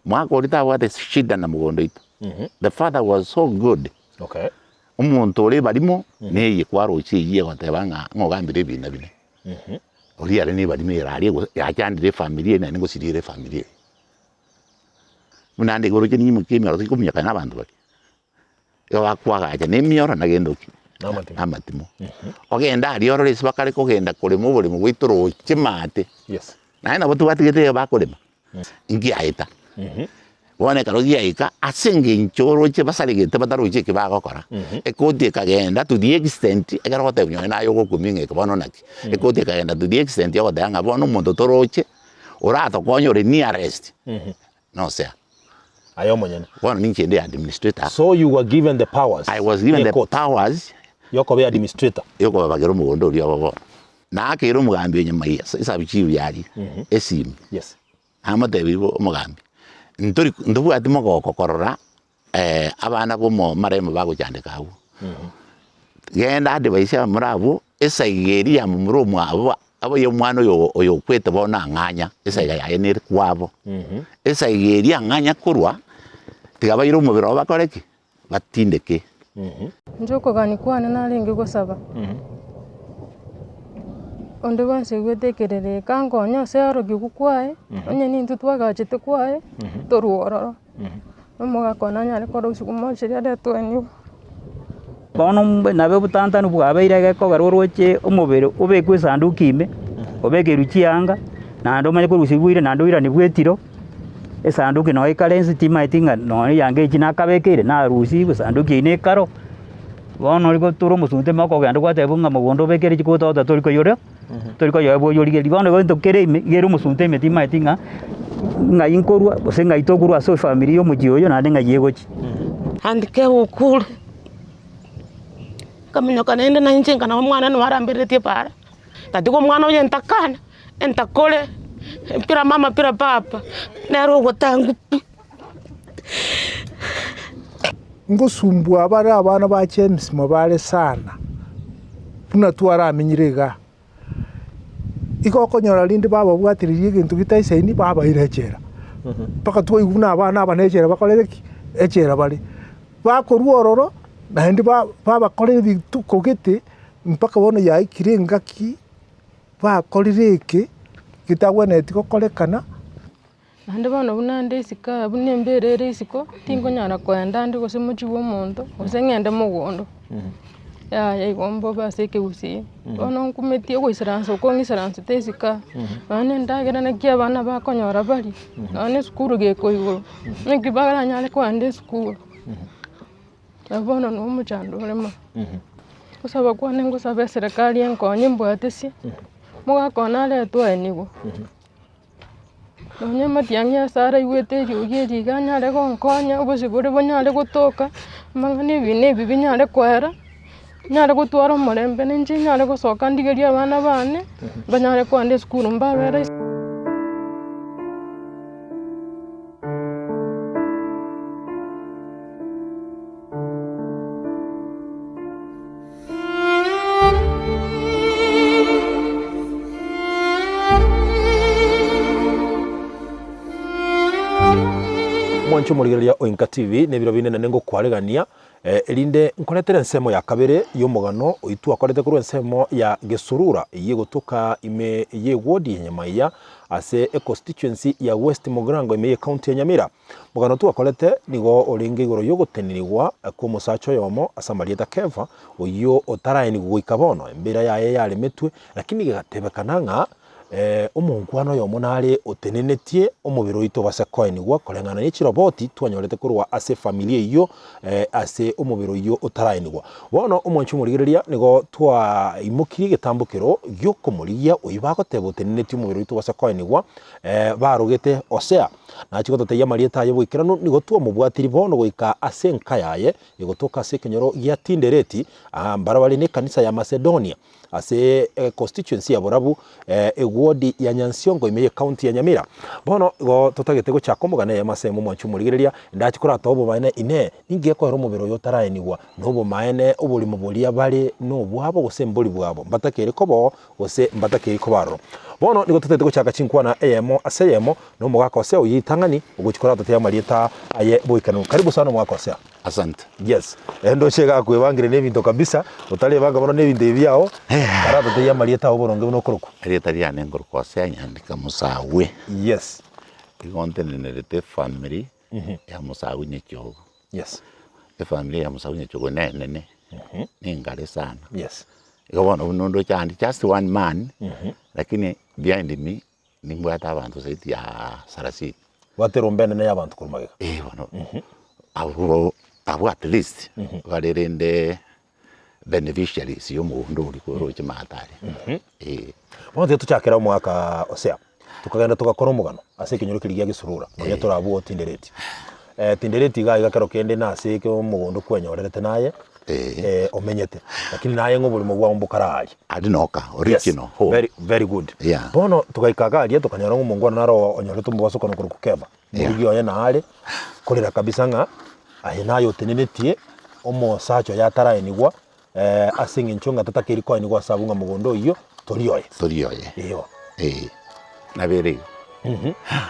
Omogaka oria tabwate shida na mogondo oito. The father was so good. Okay. Omonto ore ebarimo, neye kwaroche eyio egoteba ng'a ng'a ogambire ebina bine. Oria are na ebarimo ere aria ego yachandire efamiri eye naende ngosiria ere efamiri eye. Buna ande igo oroche ninyimokia emioro tikominyokana na abanto baria. Igo bakwagacha na emioro na gento ki? Na amatimo. Na amatimo. Ogende aria orore ase bakare kogenda korema oboremo bwaito roche maate. Yes. Naende nabo twatigete iga bakorema, nkiaeta. Bono ekero giaika, ase eng'encho oroche basaregete batarochi eki bagokora, ekoti ekagenda to the extent, ekero ogotebia onye naye ogokumia ng'a eke bono naki, ekoti ekagenda to the extent ya ogoteba ng'a bono omonto toroche, oratokonye ore nearest, nose aa. Aye omonyene. Bono ninche inde administrator. So you were given the powers. I was given ne the court powers yokoba administrator. yokobabagera omogondo oria obo bono. Nakeire omogambi o Nyamaiya, esabu chief yaria, esimi. Yes. Namotebirie bo omogambi, ntori ntobwati mogoko korora abana ba omomaremo bagochandeka abwo. Genda advise abamura abwo, esaiga eria ya momura omwabo abo ya omwana oyo oyo okwete bono ang'anya, esaiga yaye nere kwabo. Esaiga eria ang'anya korwa, tiga baire omobere obo bakore ki? Batindeke. Inche okogania kwane narenge gosaba, onde bwensi oigwete ekerero eke ankonye ase orokigwa kwaye, onye nintwe twagachete kwaye, torwe ororo. Omogaka one anyare korosiwa mocheri aretwe nigo. Bono nabe obotantanu bwabeire egekogera oroche omobere obekwe esanduki ime, obekerwe chianga, naende omanye korusia oire naende oiranigwe etiro, esanduki noyo ekare inse timaeti ng'a nonya eyanga echi nakabekeire narusigwe esanduki eywo nekaro. Bono ori gotura omosunte ime okogenda gwateba ng'a mogondo obekere chikotota tori koiyora. Tori koyoebwa oyorigereria. Bono igo egento kere ime, iga ere omosunte ime timaeti ng'a ng'ai nkorwa gose ng'ai tokorwa ase efamiri ya omochie oyo naende ng'ai egochia. Andike okure, nkaminyoka naende na inche nka nabo omwana nabo arambereretie para, ngatiga omwana oye ntakana, entakore, mpira mama mpira papa, nere ogotangwa pi. Ngosumbua bare abana ba James mobare sana, buna twaramenyire igaa. Igo okonyora rinde bababwatireria egento getaisaini babaira echela. Mpaka twaigwa buna abana aba na echela bakorire ki? Echela bare. Bakorwa ororo, naende ba- babakorera ebituko gete, mpaka bono yaikire engaki bakorire eke, getagwenereti gokorekana. Naende bono buna nde isiko aa buna embera ere isiko, tinkonyara koenda ande gose mochie bwa omonto, gose ng'ende mogondo, yaya igo mbobe ase ekegusii. Bono nkumetie ogoisaransa okwo ng'isaransete isiko aa, nonya na endagera naki abana bakonyora barie, nonya na esukuru gekoigorwa, naki baranyare kogenda esukuru. Nabo bono na omochando ore mono. Gosaba kwane ngosaba eserekari enkonye embwatesie, mogaka one aretwe aenigwe. Nonya amatiang'i ase araigwete eriogi eri iga anyare gonkonya, obosibore bonyare gotoka, amang'ana ebina ebi binyare koera, nyare gotwara omorembe na inche nyare gosoka ndigerie abana bane, banyare kogenda esukuru mbabere. Mwanche omorigereria o Inka TV na ebiro binde naende ngokwaregania erinde nkoretere ensemo ya kabere y'omogano oyio twakorete korwa ensemo ya Gesurura eyio egotoka ime y'ewodi ya Nyamaiya ase econstituency ya West Mugirango ime y'ecounty ya Nyamira. Omogano twakorete nigo orenge igoro y'ogotenenigwa kw'omosacha oyomo ase amarieta Kefa, oyio otaraenigwa goika bono, embeera yaye yaremetwe, lakini gegatebekana ng'a omonkwana oyomo nare otenenetie omobere oito obase koenigwa koreng'ana ne chiroboti twanyorete korwa ase efamiri eyio ase omobere oyio otaraenigwa. Bono omwanchi omorigereria nigo twaimokirie egetambokero gi'okomorigia oyio bagoteba otenenetie omobere oito obase koenigwa barogete Hosea. Nachie gototebia amarieta aye boikeranu, nigo twamobwatirie bono goika ase enka yaye, egotoka ase ekenyoro gia Tindereti, aa mbarabare nekanisa ya Masedonia. ase econstituency ya Borabu eward ya Nyansiongo ime y'ecounty ya Nyamira. Bono igo totagete gochaka omogano eyemo ase eyemo omwanchi omorigereria, ndachi koratoa obomaene inee, ninki gekoera omobere oyo otaraenigwa nobomaene oborimo boria bare nobwabo gose mbori bwabo, mbatakeire koboo gose mbatakeiri koba aroro. Bono nigo totagete gochaka chinkwana eyemo ase eyemo na omogaka Hosea oyio ritang'ani ogochia koratotea amarieta aye boikeranu. Karibu sana omogaka Hosea. Asante. Yes, endoche iga akwebangire na ebinto kabisa, otarebanga bono na ebinto ebi biao, karatotebi amarieta ao boronge buna okorokwa. Erieta riane nkorokwa Hosea Nyandika Musawe. Yes. Igo ntenenerete efamiri ya Musawe Nyachogo. Yes. Efamiri ya Musawe Nyachogo nenene, nengare sana. Yes. Igo bono buna ondoche ande just one man, lakini behind me Nimbwate abanto zaidi ya sarasini. Bwate erombe enene y'abanto korwa magega. Eh bono abwo abwo at least bare rende beneficiaries ya omogondo oria oroche maate aria eh. Bono tiga tochakere omwaka Hosea, tokagenda togakora omogano ase ekenyoro keria gia Gesurura, nonya torabwo Tindereti. Tindereti iga iga kero kende nase eke omogondo kwenyorerete naye omenyete, lakini naye ng'a oborimo bwao mbokare aaria. Aria noka, original home. Very, very good. Yeah. Bono togaika iga aria tokanyora ng'a omongwana naro onyorete omobasokano korwa Kukeba, Yeah. omorigi oye naare, korera kabisa ng'a aye naye otenenetie omosacha oye ataraenigwa ase eng'encho ng'a tatakeiri koenigwa ase abwo ng'a mogondo oyio tori oye. Tori oye. Eyo. Eh, nabo ere igo.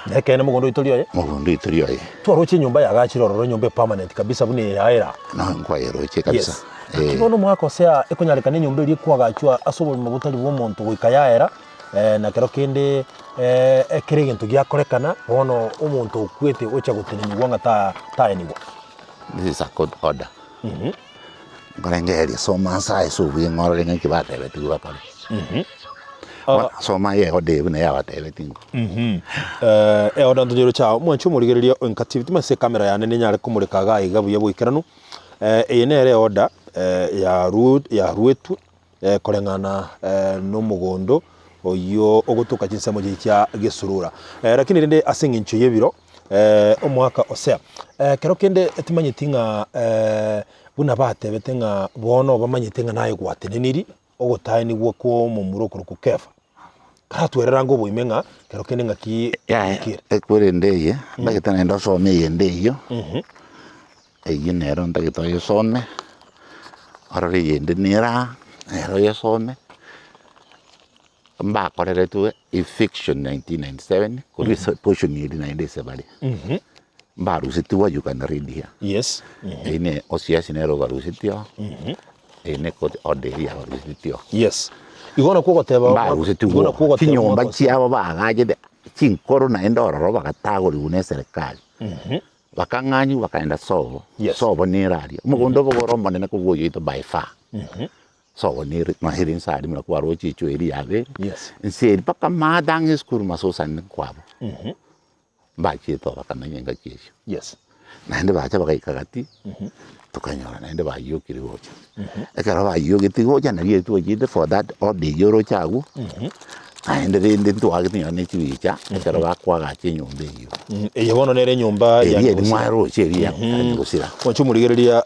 Na ekeene mogondo oyio tori oye. Mogondo oyio tori oye. Twaroche enyomba yagachire ororo enyomba epermanent kabisa buna eye yaye ere. No nkwayeroche kabisa. Yes. Naki bono omwaka ose aa ekonyarekana enyomba eria ekwagachwa ase oborimo botari bwa omonto goika yaera, na kero kende ekero egento giakorekana, bono omonto okwete ocha gotenenigwa ng'a ta taenigwa. This is a court order. Nkorengereria soma nse aye ase obuya ng'orore ng'a eki batebetigwe bakore. Bono soma aye order eye buna yabatebetie ingo. Eorder ntonyeroche aa, omwanche omorigereria o Enka TV, timanyeti ase ecamera yane ninyare komoreka igaa iga buya boikeranu, eye nere eorder yaru yaruetwe koreng'ana nomogondo oyio ogotoka chinsemo chiria chia gesurura. Lakini rende ase eng'encho y'ebiro omwaka Hosea, ekero kende timanyeti ng'a buna batebete ng'a bono bamanyete ng'a naye gwateneniri ogotaenigwa kwa omomura okorokwa Kefa. Karatwerere ange oboime ng'a kero kende ng'aki Yaya, kere. ekwerende eye, ntagete naende osome eyende eyio. Eyio nero ntagete oyesome, orore eyende nere aa, nere oyesome, mbakoreretwe eviction 1997 korwa ase portion eria naende ase bare, mbarusetigwe you can read here. Yes. Eyio ne OCS nere obarusetie oo, eye ne court order eria yabarusetie oo. Yes. Igo nakwo ogoteba igo Mbarusetigwe nakwo oo, ogoteba chinyomba omwaka ose. chiabo baagachete chinkoro naende ororo bagatagorigwa na eserekari. Bakang'anyigwa bakaenda sobo, Yes. sobo nere aria, omogondo obo ore omonene kobua oyo oito by far. Sobo nere nonya ere inse aria buna kwaroche echuo eria yabeire, Yes. inse eria mpaka maate ang'e esukuru masosa kwabo, mbachiete oo bakamenya engaki eyio. Yes. Naende bacha bagaika gati, tokanyora naende bayiokire gocha. Ekero bayiogetie gocha nario etwachete for that order eyio oroche abwo, naende rende ntwagete nonya ne chibicha ekero bakoagacha enyomba eyio. Eye bono nere enyomba ya Eria eria Nyagosira. mwaroche eria ya Nyagosira. Mwanche omorigereria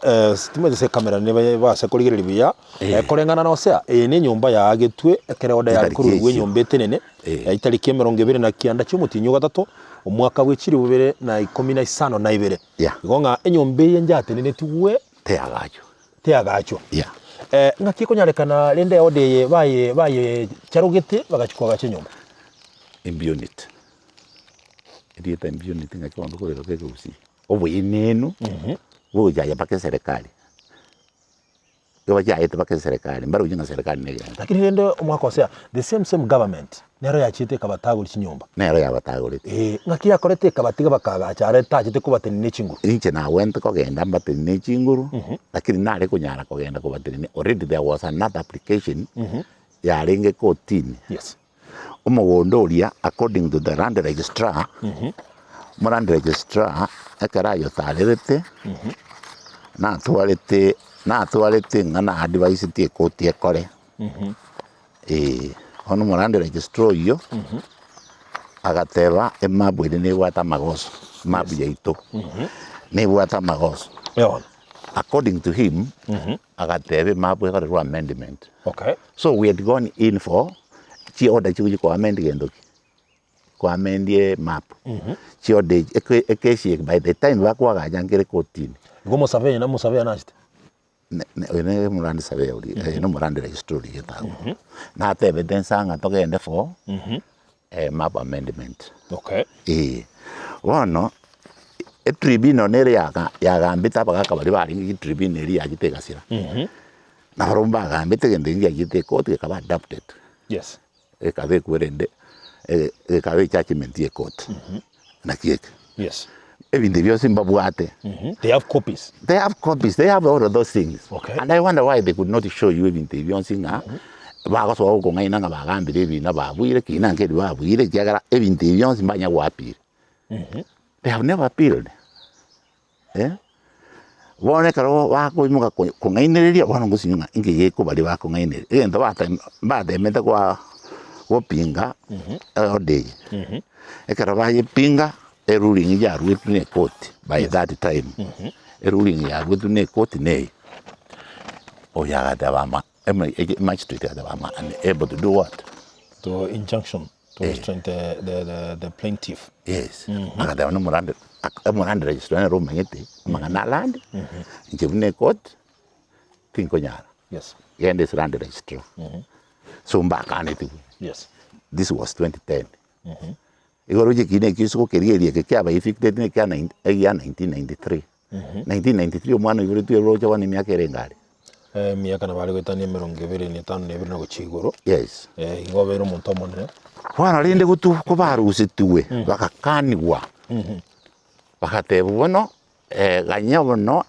timanyeti ase ekamera niba base korigereria buya, koreng'ana na Hosea, eye ne enyomba yaagetwe ekero order yare Chitariki korwa echio. enyomba etenene, etariki emerongo ebere na kianda chi'omotienyi o gatato, omwaka bwe chilifu bibere na ikomi na isano na ibere. Yeah. Igo ng'a enyomba eye njatenenetigwe Teagachwa. teagachwa. Yeah. Ng'aki ekonyarekana rende eorder eye baye bayecharogete bagachia koagacha enyomba? Impunity. Erieta impunity ng'aki bono tokoreroka ekegusii? Oboenenu bwogochaya mpaka eserekari. Igo bachiagete mpaka eserekari, mbaroche ng'a serikali negento. Lakini rende omwaka Hosea, the same same government nero yachiete ekabatagori chinyomba. Nero yabatagorete. Ee, ng'aki yakorete ekabatiga bakagacha are tachete kobatenenia ne chinguru. Inche nagwente kogenda mbatenenie ne chinguru, lakini nare konyara kogenda kobatenenia already there was another application yarenge kotini. Yes. Omogondo oria according to the land registrar, omoland registrar ekero ayotarerete, natwarete natwarete ng'a na advisetie ekoti ekore, eh, bono omoland registrar oyio, agateba emapu eria nebwate amagoso, emapu yaito, nebwate amagoso. Bono. According to him, agateba emap ekorerwe amendment. Okay. So we had gone in for chiorder chigochia ko amend gento ki? Ko amend emap. Chiorder echi eke ekesi eke by the time bakoagacha nkere kotini. Igo omosurveyor na omosurveyor nachete? Ne ne oyo nere omorandi surveyor oria, oyo nomorandi registrar origete agwo. Natebete nsa ng'a togende for map amendment. Okay. Eeh. Bono, etribunal nere yaga yagambete abagaka baria barenge etribunal eria yachete egasira. Nabarobwo mbagambete egento ekio giachete ekoti gekaba adopted. Yes. Gekabekwa erende gekaba ejudgement ya ekoti. Naki eke. Yes. Ebinto ebio bionsi mbabwate. They have copies. They have copies, they have all of those things. Okay. And I wonder why they could not show you ebinto ebi bionsi ng'a bagosoa gokong'aina ng'a bagambire ebina babuire kina nkeri babuire ekiagera ebinto ebi bionsi mbanya go appeal. They have never appealed. Eh? Bono ekero bakoimoka ko- kong'ainereria bono ngosinywa ng'a inki gekobaria bakong'ainereria. Egento batem batemete koa gopinga order eye. Ekero bayepinga, eruling yaruetwe na ekoti by that time, eruling yaruetwe na ekoti neye, oyo agateba ama ema emagistrate agateba ama unable to do what? To injunction to restrain the, the, the, the plaintiff. Yes, agateba na omorande omorande registrar nere omanyete amang'ana a land, inche buna ekoti, tinkonyara. Yes. Genda ase land registrar. So mbakanetigwe. Yes. This was 2010. Igoro ekiina ekio ase gokerigereria eke kiaba evicted na ekia nine egia 1993. 1993 omwana oiboretwe oroche bono emiaka ere enga are? Emiaka nabo are goetania emerongo ebere na etano na ebere na gochia igoro. Yes. Igo obeire omonto omonene. Bono rende gotu kobarusetigwe, bagakanigwa, bagatebiwa bono ganya bono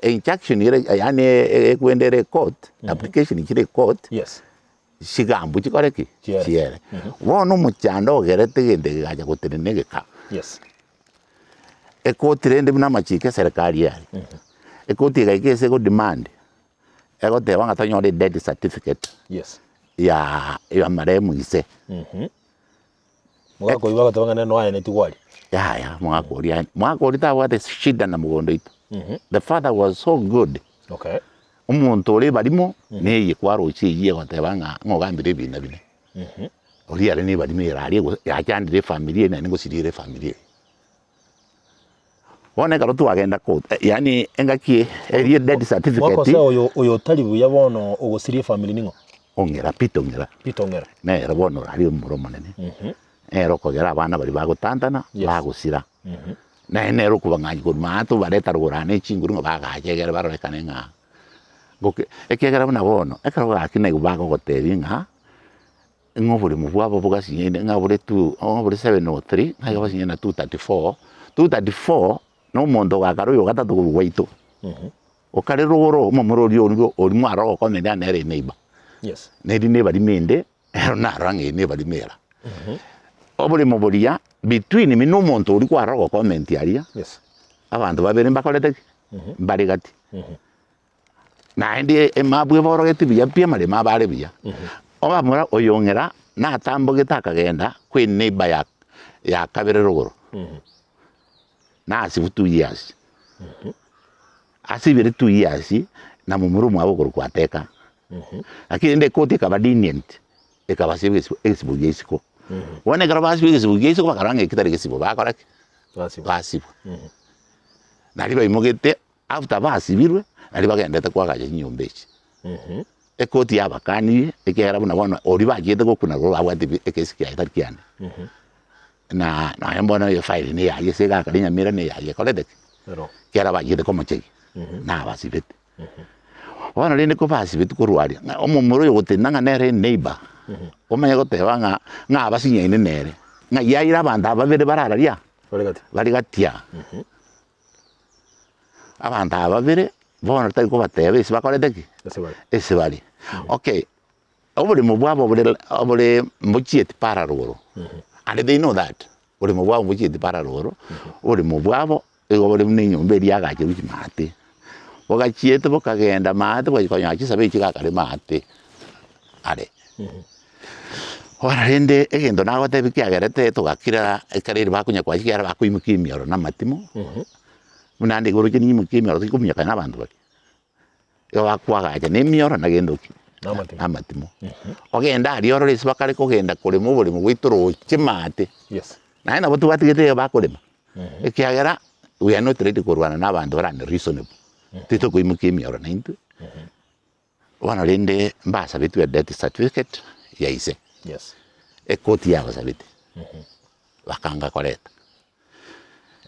injunction ere yaani ekwenda ere ecourt, application chire ecourt. Yes. Chigambo chikore ki? Chiere. Chiere. Bono omochando ogerete egento eke gegacha gotenena egeka. Yes. Ekoti rende buna amachiko eserekari are, ekoti egaika ase ego demand, egoteba ng'a tonyore edeath certificate Yes. ya ya marehemu ise. Mogaka oyio bagoteba ng'a nere noyo aenetigwe aria. Yaya, omogaka oria omogaka oria tabwate shida na mogondo oito. The father was so good. Okay. Omonto ore ebarimo, neye kwaroche eyio egoteba ng'a ng'a ogambire ebina bine. Oria are na ebarimo ere aria ego yachandire efamiri eye naende ngosiria ere efamiri eye. Bono ekero twagenda court, yaani engaki eria death certificate. Mwakosea oyo oyo otari buya bono ogosiria efamiri ning'o? Ong'era, Peter Ong'era. Peter Ong'era. Nere bono orari omomura omonene, nere okogera abana baria bagotantana, Yes. bagosira. Naye nere okobang'anyia korwa maate obareta rogoro aa ne chinguru ng'a bagacha egere barorekane ng'a goke ekiagera buna bono, ekero gaki naigwa bagogotebia ng'a, ng'a oboremo bwabo bogasinyaine ng'a bore two ng'a bore 703, ng'a iga basinyaine na 234, 234 na omonto ogakara oyo ogatato korwa gwaito. Okare rogoro omomura oria oria oria mware ogokomenya nere eneighbor. Yes. Neri nebarimo ende, ero narora ng'a eye nebarimo era. Oboremo boria, between me na omonto oria kwarora ogokomenti aria, Yes. abanto babere mbakorete ki? Mbare gati. Naende emapu eborogeti buya pi amaremo abo are buya. Obamura oyo ong'era natambogete akagenda kwa eneighbor ya ya kabere rogoro. Nasibwa two years. Asibire two years, na momura omwabo okorokwa Ateka. Lakini rende ekoti ekaba lenient, ekabasibia egesibo egesibo gia isiko. Bono ekero basibwa egesibo gia isiko bakarora ng'a eki tari gesibo bakora ki? Basibwa. Basibwa. Nario baimogete after basibirwe, nario bagendete koagacha chinyomba echi. Ekoti yabakanirie, ekiagera buna bono oria bachiete gokuna roro babwate ebi ekesi kiaye tari kiane. Na nonya mbono efile na eyaye ase egakare nyamira na eyaye ekorete ki? Ero. Ekiagera bachiete komochegia, nabasibete. Bono rende kobasibeti korwa aria, ng'a omomura oyo ogotenena ng'a nere eneighbor, omanye goteba ng'a ng'a abasinyaine nere, ng'ai aire abanto aba babere barararia aa? Bare gati. Bare gati aa. Abanto aba babere, bono tari kobateba ase bakorete ki? Ase bare. Ase bare. Okay, oboremo bwabo bore obore mbochieti para rogoro, and they know that, oboremo bwabo mbochieti para rogoro, oboremo bwabo igo bore buna enyomba eria yagachirwe chimaate, bogachiete bokagenda maate bogachia konyora chisabe echi chigakare maate are. Bono rende egento nagotebia kiagerete togakira ekero ere bakonya koa ekiagera bakoimokia emioro na amatimo. Buna ande igoro inche nyimokie emioro tikominyoka na abanto baria. Igo bakwagacha na emioro na gento ki? Na amatimo. Na amatimo. Ogende aria orore ase bakare kogenda korema oboremo bwaito roche maate. Yes. Naende nabo twatigete iga bakorema, ekiagera we are not ready korwana na abanto bare unreasonable. Titokoimokia emioro naintwe, bono rende mbasabetwe a death certificate ya ise, Yes. ekoti yabasabete, bakanga koreta.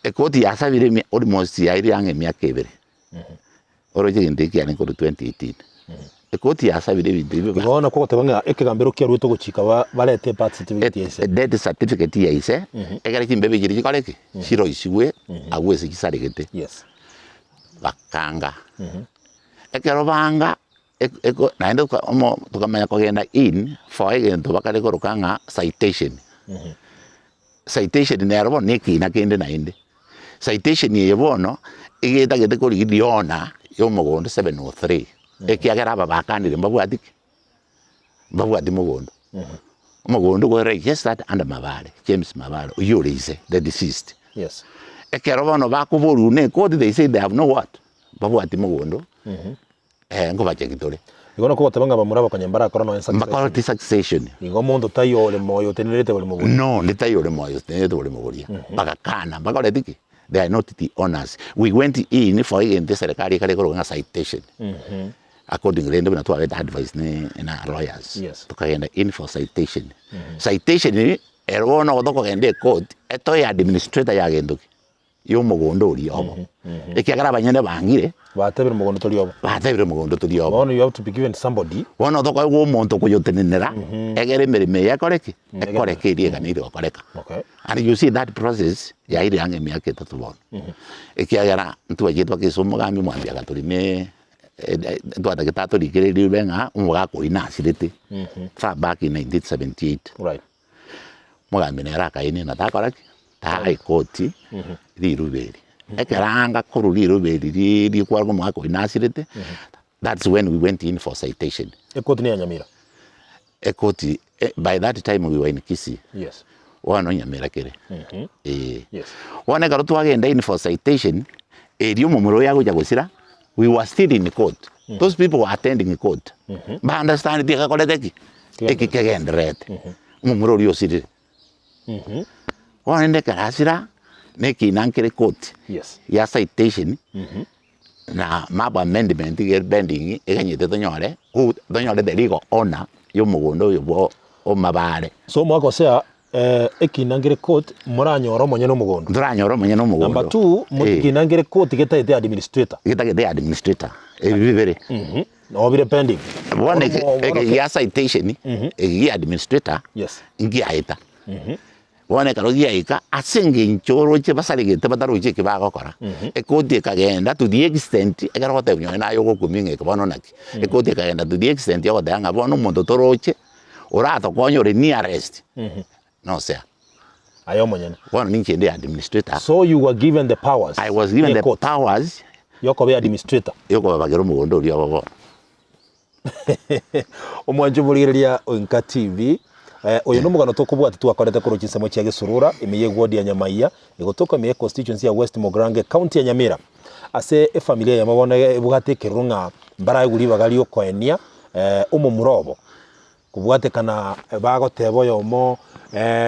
Ekoti yasabire emi almost yairire ang'e emiaka ebere, oroche egento eki kiarenge korwa 2018. Ekoti yasabire ebinto ebio Igo bono kogoteba ng'a ekegambero kiaruete ogochika ba barete ebirth certificate ya ise. Death certificate ya ise, ekere chimbebe chiria chikore ki? Chiroisigwe agwo ase chisaregete. Yes. Bakanga. Ekero banga, eko eko naende oka omo tokamanya kogenda in for egento bakare koroka ng'a citation. Citation nero bono na ekina kende naende. Citation eye bono, iga etagete korigia riona ya omogondo 703, ekiagera aba bakanire mbabwati ki? Mbabwati mogondo. Omogondo ogo registered under Mabare, James Mabare, oyio ore ise, the deceased. Yes. Ekero bono bakoborwa na ekoti they say they have no what? Mbabwati mogondo, nkobacheki tore. Igo nakwo ogoteba ng'a bamura bakonya mbarakore nonya succession. Mbakoreti succession. Igo omonto taiyo ore moyo otenenerete borimo boria. No, onde taiyo ore moyo otenenerete borimo boria. Bagakana, mbakoreti ki? They are not the owners. We went in for egento eserekari ekare koroka ng'a citation. According rende buna twabete advice ne na lawyers. Yes. Tokagenda in for citation. Citation ero bono tokogenda ecourt, etoe administrator ya gento ki? y'omogondo oria obo, ekiagera abanyene bangire. Batebire mogondo tori obo. Batebire mogondo tori obo. Bono you have to be given somebody. Bono tokoegwa omonto okoyotenenera, egere emeremo eye ekore ki? Ekoreke eria eganeire gokoreka. Okay. And you see that process yairire ang'e emiaka etato bono. Ekiagera ntwachete mpaka ase omogambi omwambi agatori ne ntwatagete atorikere ribe ng'a omogaka oyio nasirete far back in 1978. Right. Omogambi nere akaenena takora ki? Taa ekoti riruba eri. Ekero anga korwa riruba eri ri rikwarwa omogaka oyio nasirete, that's when we went in for citation. Ekoti ne ya Nyamira? Ekoti by that time we were in Kisii. Yes. Bono Nyamira kere. Eeh. Yes. Bono ekero twagenda in for citation, erio omomura oyo agocha gosira, we were still in court. Those people were attending court. Ba understand tigakorete ki? Eki kegendererete. Omomura oria osirire. Bono rende ekero asira, na ekina nkere court Yes. ya citation, na map amendment iga ere pending, eganyete tonyore who tonyore the legal owner ya omogondo oyo bwa omabare. So mwakosea ekina nkere court moranyore omonyene omogondo. Ntoranyore omonyene omogondo. Number two, Eh. ekina nkere court getaete administrator. Getagete administrator, ebi bibere. Nabo bire pending. Bono eke Bono eke ke- gia citation, eke gia administrator, Yes. ngiaeta. Bono ekero giaika, ase eng'encho oroche basaregete bataroche eki bagokora, ekoti ekagenda to the extent, ekero ogotebia nonye naye ogokumia ng'a eke bono naki, ekoti ekagenda to the extent ya ogoteba ng'a bono omonto toroche, oratokonye ore nearest, nose aa. Aye omonyene. Bono ninche inde administrator. So you were given the powers. I was given the court. powers Yokoba administrator. yokobabagera omogondo oria obo bono. Omwancho omorigereria o Inka TV, eh, oyo nomogano tokobwati twakorete korwa chinsemo chia Gesurura, ime ye ward ya Nyamaiya, egotoka ime ye constituency ya West Mogrange, county ya Nyamira. Ase efamiri eyemo bono ebwate ekeroro ng'a mbaraegwe ribaga riokoenia eh, omomura obo. Kobwatekana bagoteba oyomo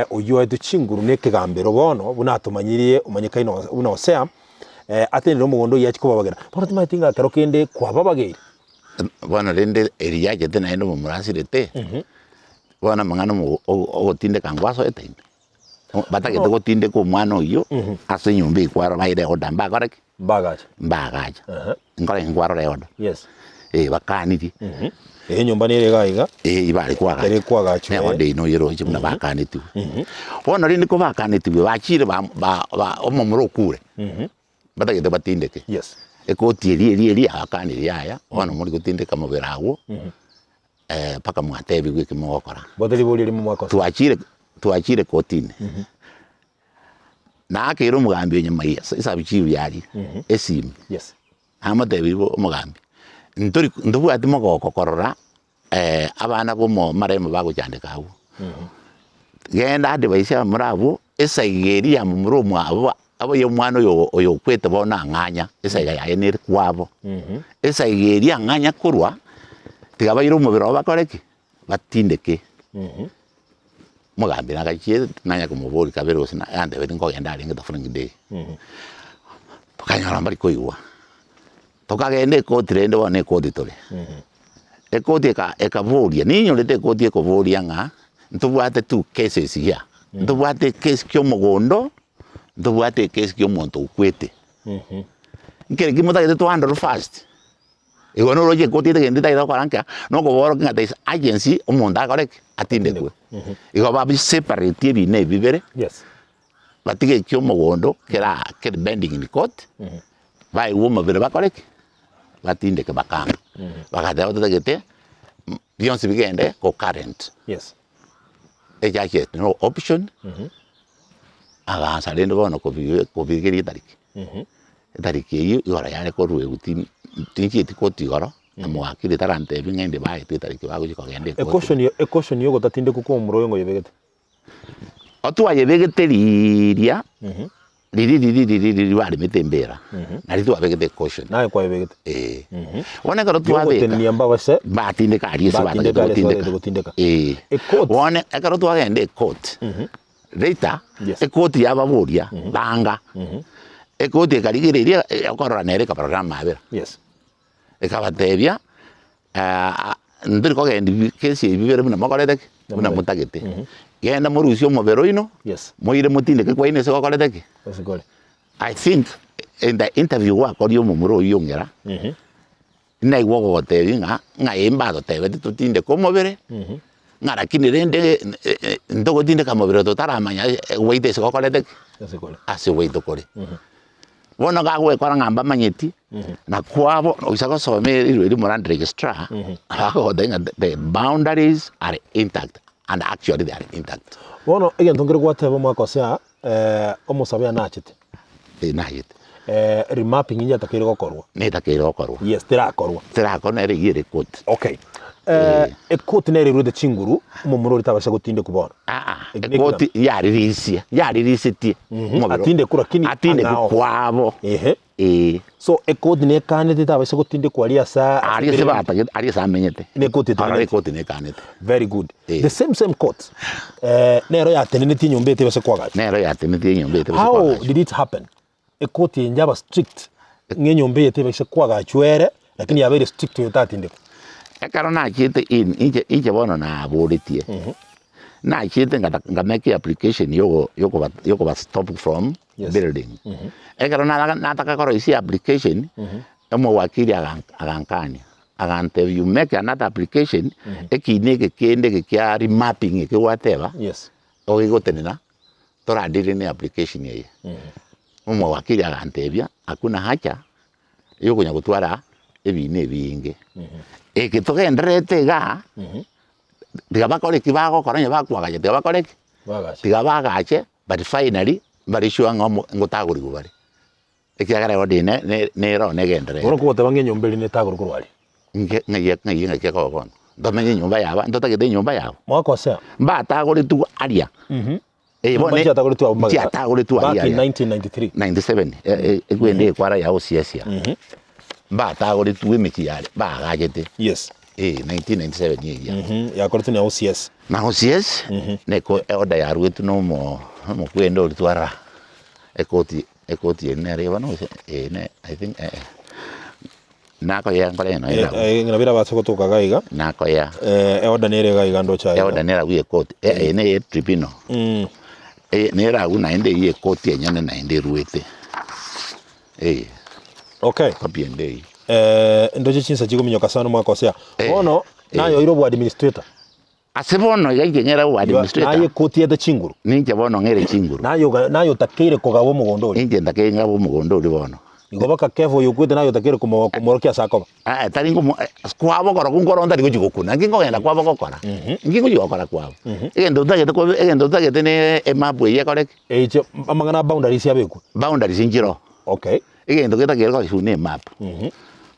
oyio oetwe chinguru nekegambero bono, buna atomanyirie omanyekaine buna Hosea, atenenere omogondo oyio achie kobabagera. Bono timanyeti ng'a ekero kende kwababageire. Bono rende eri yachete naende omomura asirete, bono amang'ana omo ogotindeka ngwasoete ime. Batagete gotindeka omwana oyio ase enyomba eyio kwaro baire order mbakore ki? Mbagacha. Mbagacha. Nkore ki nkwarora eorder? Yes. Eh bakanirie. Eye enyomba nere iga iga. Eh ibare kwagacha. Ere kwagachwa, Ne order eyio noyeroche buna bakanetigwe. Bono rende kobakanetigwe bachire ba ba ba omomura okure. Batagete batindeke. Yes. Ekoti eria eria eria abakanirie yaya, bono mori gotindeka mobere agwo. mpaka mwatebigwe eki mogokora. Bwate riborio erimo mwakosa. Twachire twachire kotini, nakeire omogambi o Nyamaiya ase esabu chief yaria esimi, Yes. namotebirie bo omogambi, ntori ntobwati mogoko korora abana ba omo maremo bagochandeka abwo, genda advise abamura abwo, esaiga eria ya momura omwabo. Abaye omwana oyo oyo okwete bono ang'anya, esaiga yaye nere kwabo. Esaiga eria ang'anya korwa, tiga baire omobere obo bakore ki? Batindeke. Omogambi nagachie nanya komoboria kabere gose na antebetie nkogenda arenge the following day. Tokanyora mbari koigwa, tokagenda ekoti rende bono ekoti tore. Ekoti eka ekaboria, ninyorete ekoti ekoboria ng'a ntobwate two cases here, ntobwate ekesi kia omogondo, ntobwate ekesi kia omonto okwete. Nkere ki motagete to handle first? Igo noroche ekoti etagete etagete gokora nka, nokoborokia ng'a there is urgency omonto akore ki? Atindekwe. Igo babi separate ebina ebi bibere, Yes. batige ekia omogondo kera kere pending in court, baigwe omobere bakore ki? Batindeke bakanga. Bagateba totagete bionsi bigende go current. Yes. Echache had no option, agaansa rende bono kobi kobigeria etariki. Etariki eyio igoro yare korwa egutini tinchieti koti igoro, na mwakire tarantebia ng'a inde baetwe etariki bagochia kogenda ekoti. Ecaution ecaution ya ogotatindekwa kwa omomura oyo ngoyebegete? Otwayebegete riria, riria riria riria riria baremete embera, nario twabegete ecaution. Naye kwayebegete? Eeh. Bono ekero twabeka, Yogotenenia mbabase mbatindeka aria ase Mbatindeka batagete aria ase gotindeka. batagete gotindeka. Eeh. Ecourt. Bono ekero twagenda ecourt, later, Yes. ekoti yababoria, banga, ekoti ekarigereria okorora nere ekabarora amabera. Yes. Ekabatebia, ntori kogenda kesi ebi bibere buna mokorete ki? Buna motagete. Genda morusie omobere oino, Yes. moire motindeke kwaino ase gokorete ki? Ase kore. I think in the interview gwakoria omomura oyio ong'era, naigwa ogogotebia ng'a ng'a ee mbatotebeti totindeke omobere, ng'a lakini rende ntogotindeka mobere totaramanya gwaito ase gokorete ki? Ase kore. Ase gwaito kore. Bono gagwekora ng'a mbamanyeti, na kwabo oisa gosoma erirwe erimo land registrar, bagogotebia ng'a the boundaries are intact and actually they are intact. Bono egento nkere gwateba omwaka ase aa, omosabe nachete. Eh nachete. Remapping yatakeire gokorwa. Netakeire gokorwa. Yes, terakorwa. Terakorwa nere eyio ere court. Okay. Ecourt nere erwete chinguru, omomura oria tabasa gotindekwa bono. Aa, ekoti yaririsia, yaririsetie omobere. Atindekwe lakini Atindekwe ang'ao. kwabo. Ehe. Ee. So ekoti nekanete tabasa gotindekwa aria ase Aria ase batagete, aria ase amenyete. Ne ekoti Aroro etenenete. ekoti nekanete. Very good. Eh. The same same court eh, nero yatenenetie enyomba eye tebase koagachwa. Nero yatenetie enyomba eye tebase How koagachwa. did it happen? Ekoti eye yaba strict ng'a enyomba eye tebase koagachwa ere lakini yabeire strict oyo tatindekwa. Ekero nachiete in inche inche bono naboretie, nachiete ngata nkamake application yogo yokoba yokoba stop from Yes. building. Ekero naraga nataka koroisia application, omowakili agan agankania, agantebia you make another application, ekina eke kende eke kia remapping eke gwateba, Yes. ogegotenena toradeal ne application eye. Omowakili agantebia hakuna haja yokonya gotwara ebina ebinge, eke togendererete igaa, tiga bakore ki bagokora onye bakwagacha tiga bakore ki? Bagache. Tiga bagache but finally mbare sure ng'a omo ngotagorigwa bare, ekiagera order eye ne- ne- nero negendererete. Bono kogoteba ng'a enyomba eria netagorwe korwa aria. Inche ng'ai ng'ai ng'aki ekoba bono, ntomenye enyomba yabo, ntotagete enyomba yabo? Mwakosea. Mbatagoretwe aria. Eh, bono Nyomba nchiatagoretwe abwo magega. nchiatagoretwe Back aria in aria. 1993. 97 eh, eh, egwende ekwara ya osiasia mbatagoretwe emechie yare bagachete Yes. eh, 1997 eria Mhm, Yakoretwe na OCS. na OCS neko order yaruetwe na omo omokwende oria twara ekoti ekoti eri nere bono gose eh, ne I think eh, eh. Nakoyea nkore eno Eh, erabu. eh, ng'a nabo erabase gotoka iga iga. Nakoyea. Eh, eorder nere iga iga ndoche aiga. Eorder nere agwo ekoti. Eh, eye neye tribunal. Mm. Eye nere agwo naende eywo ekoti enyene naende eruete. Eh. Okay. Copy ende eywo. Eh, ndoche chinsa chigominyoka sana omwaka osea. Eh, Bono, eh. naye oire obo administrator. Ase bono iga inche ng'ere obo administrator. Naye ekoti chinguru. Ninche bono ng'ere chinguru. Naye oga naye otakeire kogaba omogondo oria. Inche ntakeire ng'abe omogondo oria bono. Igo baka Kefa oyo okwete naye otakeire komo komorokia ase akoba. Aa tari nkomo kwabo korokwo nkoro ntari gochia gokuna, nki nkogenda kwabo gokora? Nki ngochia gokora kwabo? Egento ntagete kobe egento ntagete ne emap eyio ekore ki? Eiche amang'ana a boundaries abekwe. Boundaries nchiroo. Okay. Egento getakeire korosia ne emap.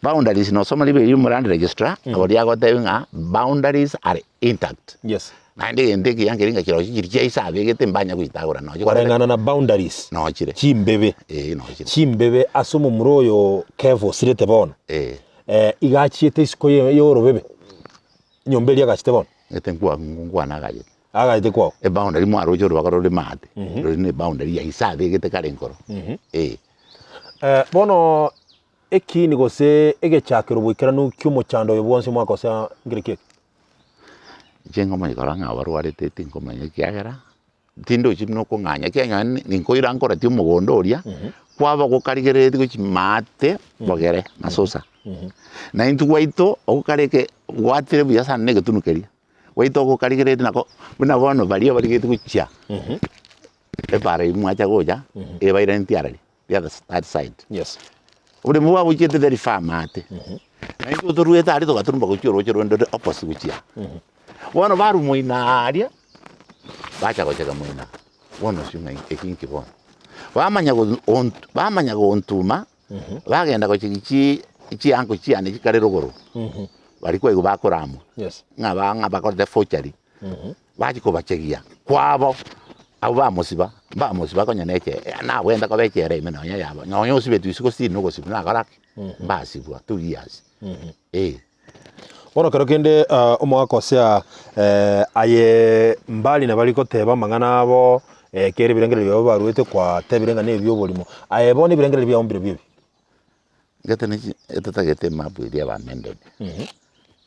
Boundaries nosoma ribe erio omo land registrar, oria agotebi ng'a boundaries are intact. Yes. Naende egento ekiya nkeri ng'a chirochio chiria chia ise abegete mbanya gochitagora nonya korende Koreng'ana na boundaries, nochire. chimbebe, Ee nochire. chimbebe ase omomura oyo Kefa osirete bono, Ee. eh, iga achiete isiko ye yorobebe, enyomba eria agachete bono. Gete nkwa nkwana agachete. Agachete kwao. Eboundary mwaroche orobaga rore maate, rori ne eboundary ya ise abegete kare nkoro. Ee. Eh, bono ekiini gose egechakero boikeranu ki'omochando oyo bwonsi omwaka ose nkere ki eke? Inche nkomanya korora ng'a abarwarete tinkomanya ekiagera, tindochi buna okong'anya ekiagera nonye ninkoira nkoratie omogondo oria, kwaba gokarigereretie gochia maate bogere masosa. Na intwe gwaito ogokareke gwatire buya sana na egetunu keria, gwaito ogokarigereretie nako buna bono baria barigetie gochia ebara eywo mwacha gocha, ebairanetie arari. the other that side. Yes. Oboremo bwagochiete very far maate. Na intwe toruete aria togaturumba gochia oroche rwende rore opposite gochia aa. Bono barwa moino aria, bacha gochega moino aa. Bono osio ng'a eki nki bono. Bamanya go ont bamanya gontuma, bagenda gochegi chi chianko chiane chikare rogoro, baria kwaigwa bakoramwa, Yes. ng'a ba ng'a bakorete forgery. Bachia kobachegia kwabo, abwo bamosiba, mbamosiba konya na eche nabwenerete koba echela ime nonya yaba nonya osibetwe isiko still nogosibwa nakora ki? Mbasibwa two years, eh. Bono kero kende omogaka Hosea aye mbari nabari goteba amang'ana abo kera ebirengererio biabo baruete kwatebire ng'a nebioborimo, aye bono ebirengererio biabo mbirobio ebi. Gete ne chi etotagete emapu eria ebe amended.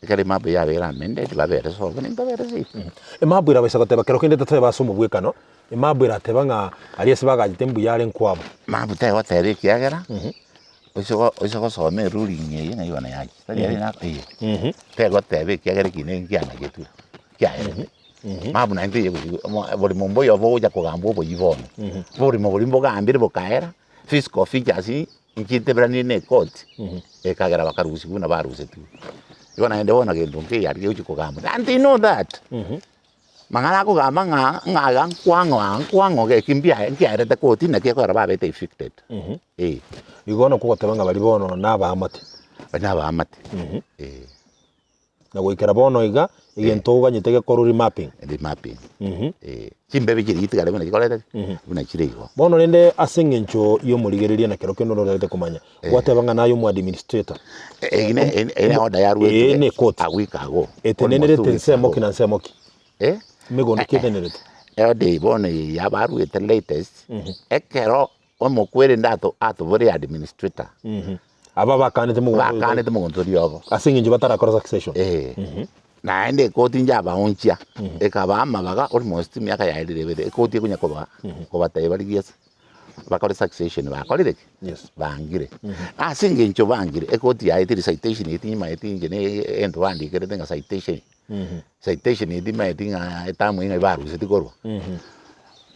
Ekero emapu yabeire amended babere sobo naintwe tobere seito. Emapu erabaisa goteba kero kende totebe ase omobwekano, emapu erateba ng'a aria ase bagachete mbuya are nkwabo. Mapu tegoteba ekiagera, oise go oise gosoma eruling eye ng'a igo nayachi, tari ere na eye, tegoteba ekiagera eki ne nkiang'achetwe, kiaerete. Mapu naende teiyo gochi omo oborimo mboyo bogocha kogambwa oboyia bono, oborimo boria mbogambire bokaera, physical features nchiteberanie na ekoti, ekagera bakarusia buna barusetigwe. Igo naende bono gento nkeiyo aria gegochia kogamba, and they know that, mang'ana akogamba ng'a ng'a iga nkwang'o aa nkwang'o geki mbiaye nkiaerete koti naki ekogera babete evicted, eh. Igo bono kogoteba ng'a baria bono na abaamate. Baria na abaamate, eh. Na goikera bono iga, egento oganyete gekorwe remapping. Remapping, eh. Chimbebe chiria chitigare buna chikorete ki? Buna chire igo. Bono rende ase eng'encho y'omorigereria na kero kende ororete komanya, gwateba ng'a naye omoadministrator. Eyio ne eye ne order yaruetwe Ee, ne court. a week ago. Etenenerete nsemo ki na nsemo ki? Eh? Emegondo ki etenenerete? Order eye bono eye yabaruete latest, ekero Omokwerende ato atobore administrator. Aba bakanete mogondo oyo Bakanete mogondo oria obo. ase eng'encho batarakora succession. Eh. Naende ekoti njabaonchia, ekabaa amabaga almost emiaka yaerire ebere, ekoti ekonya koba kobatebia barigie ase bakore succession bakorire ki? Yes. Bangire. Ase eng'encho bangire, ekoti yaetire citation eye tinyimanyeti inche na egento bandikerete ng'a citation. Citation eye timanyeti ng'a etamu eye ng'ai baruseti korwa.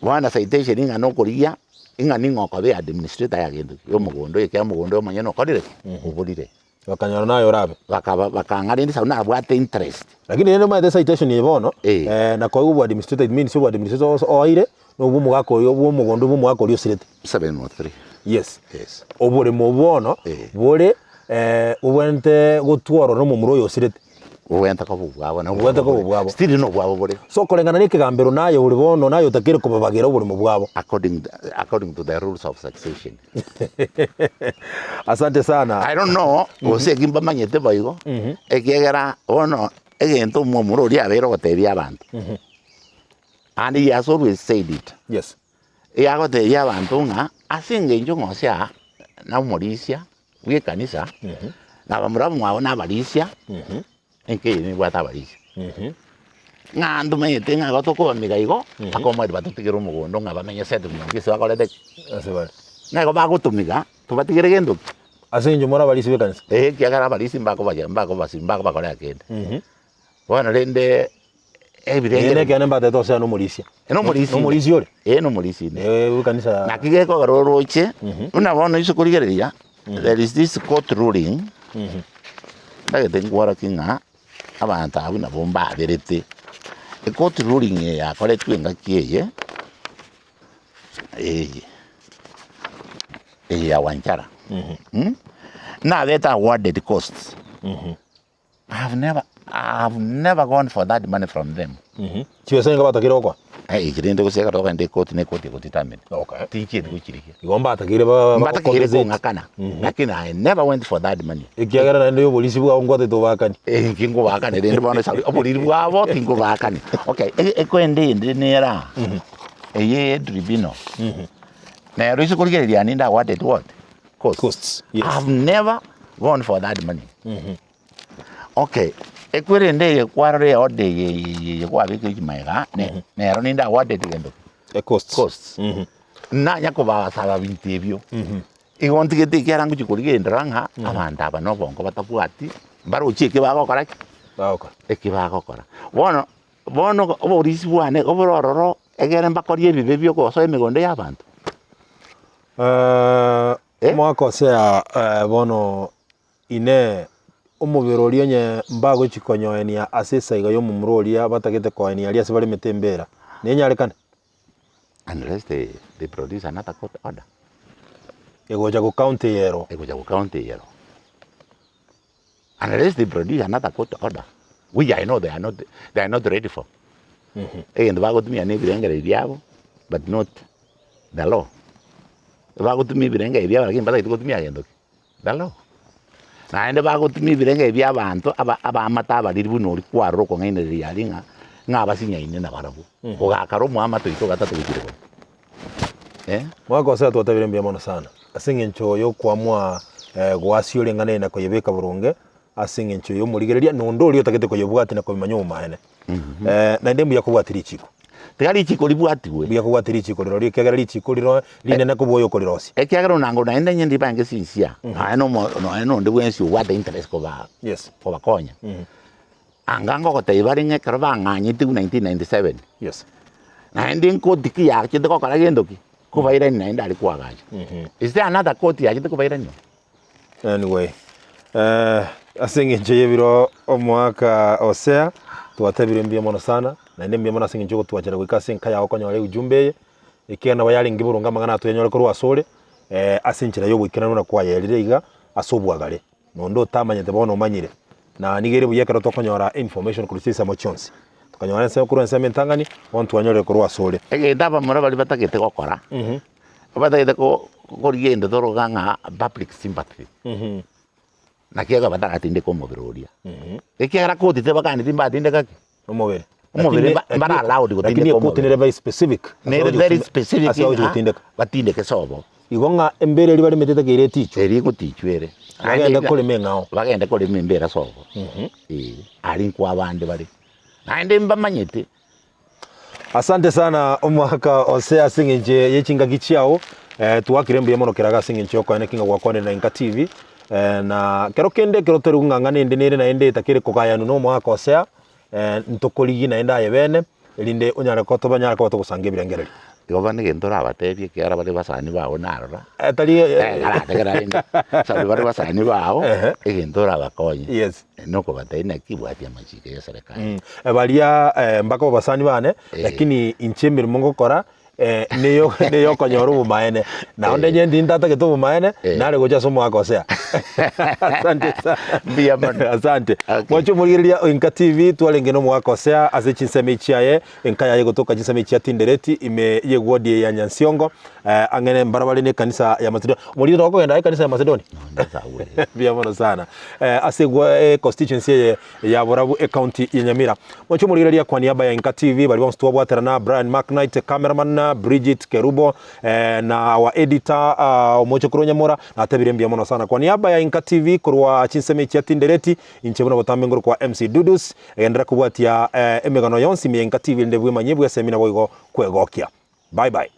Bono citation ng'a nokorigia, ng'a ning'o okoba eadministrator ya gento ki, ya omogondo oyo ekiagera omogondo oyo omonyene okorire ki? Oborire. Bakanyora naye orabe. Bakaba bakang'a rende sababu nabwate interest. Lakini rende omanyete citation eye bono, Eh. na koegwa oboadministrator it means oboadministrator ose oeire, na obwo omogaka oyo bwa omogondo bwa omogaka oria osirete. 703. Yes. Yes. Oboremo obwo bono, Eh. bore bobwenerete gotworwa na omomura oyo osirete. Bobwenerete koba obwabo na Bobwenerete koba obwabo. Still nobwabo bore. So koreng'ana na ekegambero naye ore bono naye otakeire kobabagera oboremo bwabo. According, according to the rules of succession. Asante sana. I don't know gose eki mbamanyete boigo, ekiagera bono egento omomura oria abeire ogotebia abanto, and he has always said it, Yes. eyagotebia abanto ng'a ase eng'encho ng'a ase aa na omorisia bw'ekanisa, na abamura bamwabo nabarisia, enka eye nebwate abarisia. Ng'a ntomanyete ng'a igo tokobamiga igo, mpaka omoerio batotigere omogondo ng'a bamenye settlement ase bakorete ki? Ase bare. Ng'a igo bagotomiga, tobatigere gento ki? Ase eng'encho more abarisia b'ekanisa. Eeh ekiagera abarisia mbakobacha mbakobasi mbakobakorera kende. Bono rende Eye ebirengererio nekeene mbatete ose nomorisia. Nomorisia inde. Nomorisia ore? Ee nomorisia inde. Eh, bw'ekanisa. Naki gekogera oroche, buna bono ase okorigereria, there is this court ruling, ntagete nkworokie ng'a abanto abwo nabo mbaberete. Ecourt ruling eye yakoretwe engaki eye, eye, eye ya Wanjara, mh. Nabete awarded costs. I have never, I have never gone for that money from them. Chibesa nigo batakeire gokoa? Eh, rende gose ekero tokogenda ekoti na ekoti egodetermine. Okay. Tinchieti gochirigia. Igo mbatakeire ba- Mbatakeire bagokompensate. kong'akana, lakini I never went for that money. Ekiagera naende oborisi bwabo nkwatete obakani. Eh, inki nkobaakane rende bono esauri oboriri bwabo tinkobaakani. Okay, e- ekwende ende nere aa, eye tribunal, nero ase korigereria ninde awarded what? Costs. Costs, yes. I have never gone for that money. Okay, ekwerende eye kwarora eorder eye eye eye kwabekire chimaega ne nero ninde awarded gento ki? Ecosts. Costs. Nanya kobasaba binto ebio, igo ntigete ekiagera ngochia korigendera ng'a abanto aba na obongo batabwati, mbaroche eki bagokora ki? Bagokora. Eki bagokora. Bono, bono oborisi bwane obore ororo egere mbakorie ebibe bia ogosoa emegondo ya abanto. Eh? Omwaka Hosea bono Inee! Omobere oria onye mbagochia konyoenia ase esaiga y'omomura oria batagete koenia aria ase baremete embeera, nenyarekane? Unless they, they produce another court order. Egocha go county eyero. Egocha go county eyero. Unless they produce another court order, which I know they are not, they are not ready for. Egento bagotumia na ebirengererio biabo, but not the law. Bagotumia ebirengererio biabo lakini mbatagete gotumia gento ki? The law. Naende bagotumia ebirengererio bia abanto aba abaamate abariri buna oria kwarora okong'ainereria aria ng'a ng'a abasinyaine nabarabwo. Ogakara omoamate oito ogatato gochia igoro. Eh. Mwaka ase twatebire mbuya mono sana ase eng'encho yokoamua goasia oreng'ana eye na koyebeka boronge ase eng'encho yomorigereria na onde oria otagete koyebwatia na kobimanya obomaene. Naende mbuya kobwatia richiko. Tiga richiko ribwatigwe. Mbuya kobwatia richiko rirorio ekiagera richiko riro rinene kobua oyokorirosia. Ekiagera onango naende onye ndibange sinsia, nonya na omo nonya na onde bwensi obwate interest koba Yes. kobakonya. Anga ngogotebia bare ng'a ekero bang'anyetigwe 1997, Yes. naende enkoti ki yachete gokora gento ki? Kobairania naende aria kwagacha. Is there another court yachete kobairania? Anyway, eh, ase eng'encho y'ebiro omwaka Hosea, twatebire mbuya mono sana, naende mbuya mono ase eng'encho y'ogotwachera goika ase enka yao konyora eujumbe eye, ekiagera nabo yarenge boronge amang'ana aya toyanyore korwa asore, ase enchera y'oboikeranu buna kwayerire iga ase obwagare, na onde otamanyete bono omanyire. Na nigo ere buya ekero tokonyora information korwa chinsemo chionsi, tokanyora ense korwa ensemo entang'ani, bono twanyorire korwa asore. Egento abamura baria batagete gokora, Batagete ko korigia egento toroka ng'a public sympathy, naki ekero bataratindeka omobere oria. Ekiagera koti tebakaneti mbatindeka ki? Omobere. Omobere Lakini- mba- mbara allowed lakini gotindeka ekoti omobere. nere very specific. Nere very specific Ase ogochi ng'a gotindeka. batindeke sobo. Igo ng'a embere eria baremete etakeire etichwe. Eria egotichwa ere. Bagende korema eng'ao. Bagende korema embera sobo. Eeh, aria nkwa abande bare. Naende mbamanyete. Asante sana omwaka ose ase eng'encho ye chingaki chiao eh, twakire mbuya mono keraga ase eng'encho yokoene ki ng'a gwakwanire na Inka TV eh, na kero kende ekero tori ng'ang'ana ende nere naende etakere kogayanu na omwaka osea eh, ntokorigie naende aye bene erinde onyare ko tobanyare koba togosanga ebirengererio. Igo bono egento orabatebie ekiagera bare basani bao narora, Eh, tari eh, karategera rende, sababu bare basani bao, Ehe. egento orabakonye. Yes. Nokobatebia naki bwatia amachiko ya eserekari. Mm, baria eh, mpaka obasani bane Eh. lakini inche emeremo ngokora eh, neyo neyokonyora obomaene na onde inye ntintatagete obomaene Eh. nare gocha ase omwaka osea asante sana Mbuya mono. asante Okay. mwanche omorigereria o Inka TV twarenge na omogaka osea ase chinsemo echi chiaye enka yaye gotoka chinsemo echi chia Tindereti ime ye ward ya Nyansiongo eh, ang'e mbarabare na ekanisa ya Macedonia omorigereria tokogenda ekanisa ya Macedonia Mbuya mono sana eh, ase egwa eh, constituency eye ya Borabu ecounty ya Nyamira. Mwanche omorigereria kwa niaba ya Inka TV bari bonsi twabwaterana Brian McKnight cameraman Bridget Kerubo eh, na our editor uh, Omoche korwa Nyamora natebire mbuya mono sana kwa niaba ya Inka TV korwa chinsemo echi chia Tindereti inche buna botambe ngoro kwa MC Dudus egenderera kobwatia eh, emegano yonsi ime ya Inka TV rinde bwemanyie bwesemi naboigo kwegokia. Bye bye.